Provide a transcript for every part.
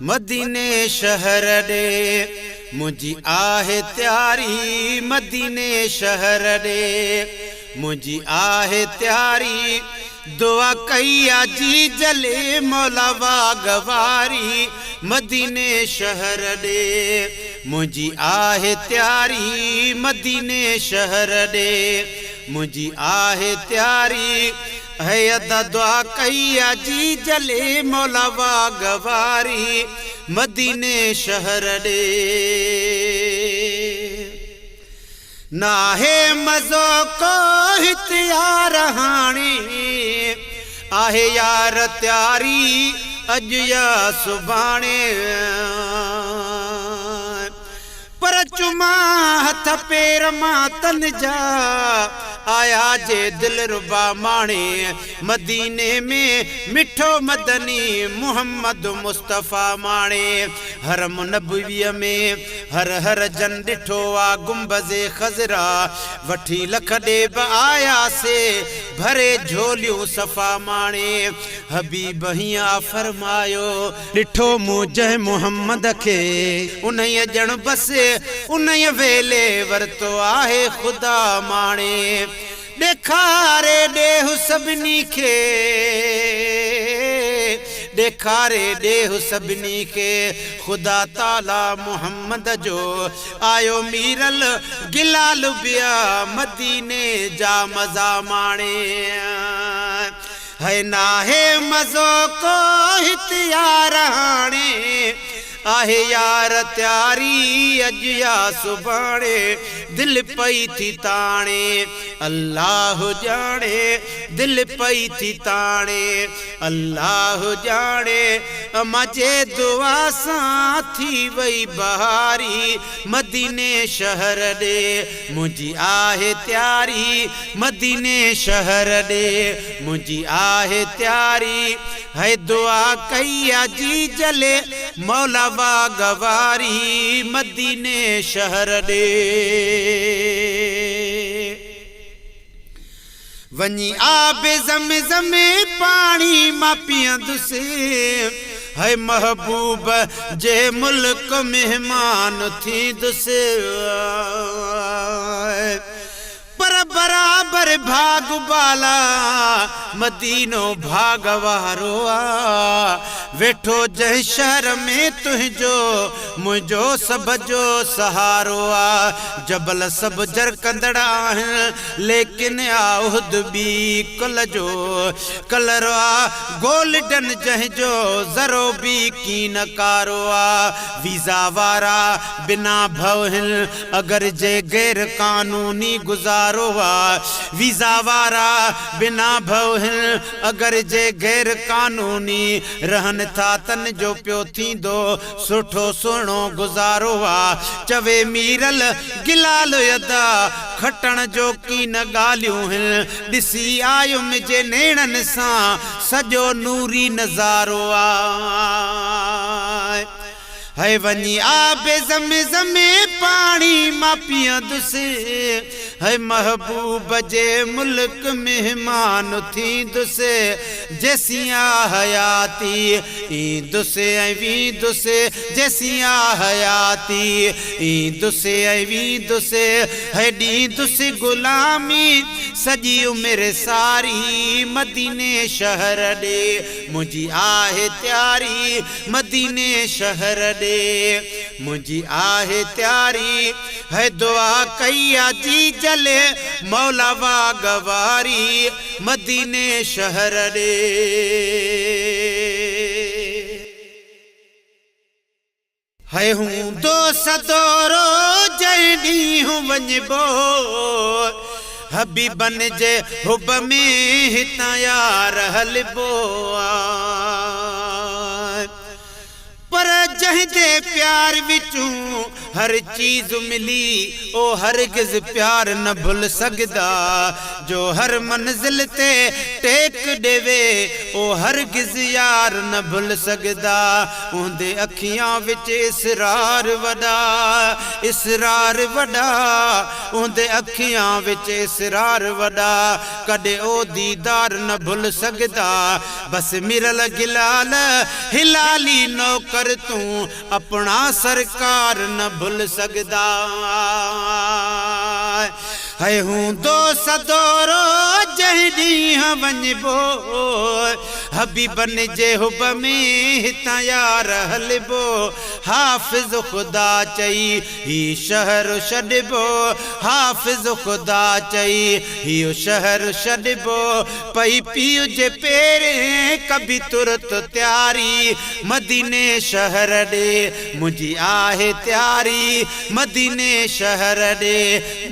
مديني شهر ڏي منهنجي آهي تياري مديني شهر ڏي منهنجي آهي تياري دعا ڪئي آ جي جلي مولا واڳ واري مديني شهر ڏي منهنجي آهي تياري مديني شهر ڏي منهنجي آهي تياري اي ادا دعا ڪئي آ جي جلي مولا واڳ واري مديني شهر ڏي. ناهي مزو ڪو هت يار هاڻي آهي يار تياري اڄ يا سڀاڻي. پر چمان هٿ پير مان تن جا، آيا جي دلربا ماڻي. مديني ۾ مٺو مدني محمد مصطفيٰ ماڻي. حرم نبويء ۾ هر هر جن ڏٺو آ گنبذ خضرا. وٺي لک ڏيب آيا سي ڀري جهوليون صفا ماڻي. حبيب هيئن آ فرمايو. ڏٺو مون جنهن محمد کي. انهيء ڄڻ بس انهيء ويلي ورتو آهي خدا ماڻي. ڏيکاري ڏيهه سڀني کي. ڏيکاري ڏيهه سڀني کي. خدا تعاليٰ محمد جو. آيو ميرل گلال بيا مديني جا مزا ماڻي. هي ناهي مزو ڪو هت يار هاڻي آهي يار تياري اڄ يا سڀاڻي دل پئي ٿي تاڻي الله ڄاڻي دل پئي ٿي تاڻي الله ڄاڻي امان جي دعا سان ٿي وئي بهاري مديني شهر ڏي منهنجي آهي تياري مديني شهر ڏي منهنجي آهي تياري هي دعا ڪئي آ جي جلي مولا واڳ واري مديني شهر ڏي. وڃي آب زم زم پاڻي مان پيئندس هي محبوب جي ملڪ مهمان ٿيندس پر برابر ڀاڳ بالا مدينو ڀاڳ وارو آ ويٺو جنهن شهر ۾ تنهنجو منهنجو سڀ جو سهارو آ جبل سڀ جرڪندڙ آهن ليڪن آ عهد ٻي ڪل جو ڪلر آ گولڊن جنهن جو ذرو به ڪين ڪارو آ ويزا وارا بنا ڀؤ هن اگر جي غير قانوني گذارو آ ويزا وارا بنا ڀؤ هن اگر جي غير قانوني رهن ٿا تن جو پيو ٿيندو سٺو سهڻو گذارو آ چوي ميرل گلال ادا کٽڻ جو ڪين ڳالهيون هن ڏسي آيم جي نيڻن سان سڄو نوري نظارو آ هي وڃي آب زم زم پاڻي مان پيئندس هي محبوب جي ملڪ مهمان ٿيندس جيسين آ حياتي ايندس ۽ ويندس جيسين آ حياتي ايندس ۽ ويندس هي ڏيندس غلامي سڄي عمر ساري مديني شهر ڏي منهنجي آهي تياري مديني شهر ڏي منهنجي آهي تياري هي دعا ڪئي آ جيجل مولا واڳ واري مديني شهر ڏي. هي هوندو سدورو جنهن ڏينهن وڃبو حبيبن جي حب ۾ هتان يار هلبو آ. پر جنهن جي پيار وچون هر چيز ملي، او هرگز پيار نه ڀل سگهدا. جو هر منزل تي ٽيڪ ڏيوي او هرگز يار نه ڀل سگهدا. اوندي اکيان وچ اسرار وڏا، اسرار وڏا، اوندي اکيان وچ اسرار وڏا، ڪڏهن او ديدار نه ڀل سگهدا. بس ميرل گلال هلالي نوڪر تون اپڻا سرڪار نه ڀل سگهدا. هي هوندو سدورو جنهن ڏينهن وڃبو، حبيبن جي حب ۾ هتان يار هلبو. حافظ خدا چئي هي شهر ڇڏبو، حافظ خدا چئي هي شهر ڇڏبو. پئي پيءُ جي پيرين ڪبي ترت تياري، مديني شهر ڏي منهنجي آهي تياري، مديني شهر ڏي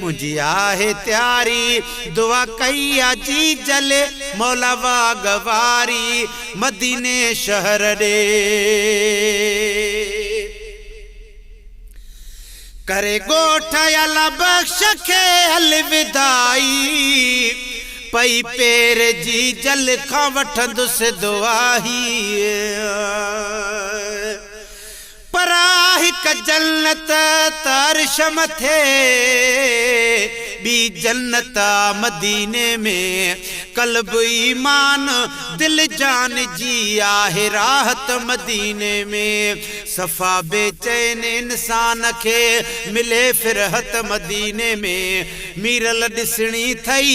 منهنجي آهي تياري. دعا ڪئي آ جيجل مولا واڳ واري، مديني شهر ڏي. ڪري ڳوٺ الله بخش کي الوداعي، پئي پير جيجل کان وٺندس دعائي. پر هڪ جنت ته عرش مٿي، ٻي جنت آ مديني ۾. قلب ايمان دل جان جي آهي راحت مديني ۾. صفا بيچين انسان کي ملي فرحت مديني ۾. ميرل ڏسڻي ٿئي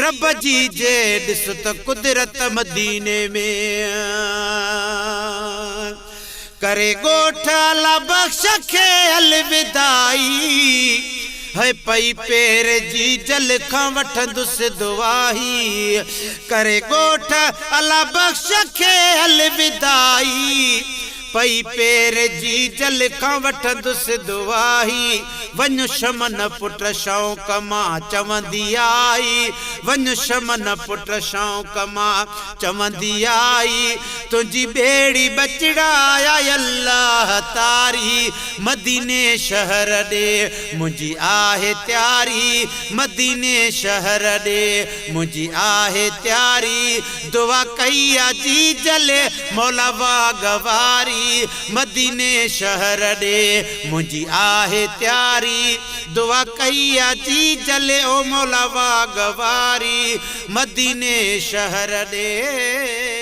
رب جي جي ڏس ته قدرت مديني ۾. ڪري ڳوٺ الله بخش کي الوداعي، هي پئي پير جيجل کان وٺندس دعائي. ڪري ڳوٺ الله بخش کي الوداعي، پئي پير جيجل کان وٺندس دعائي. وڃ شمن پٽ شوق مان چوندي آئي، وڃ شمن پٽ شوق مان چوندي آئي. تنهنجي ٻيڙي ٻچڙا آئي الله تاري، مديني شهر ڏي منهنجي آهي تياري، مديني شهر ڏي منهنجي آهي تياري. دعا ڪئي آ جيجل مولا واڳ واري، مديني شهر ڏي منهنجي آهي تياري. دعا ڪئي آ جيجل او مولا واڳ واري، مديني شهر ڏي.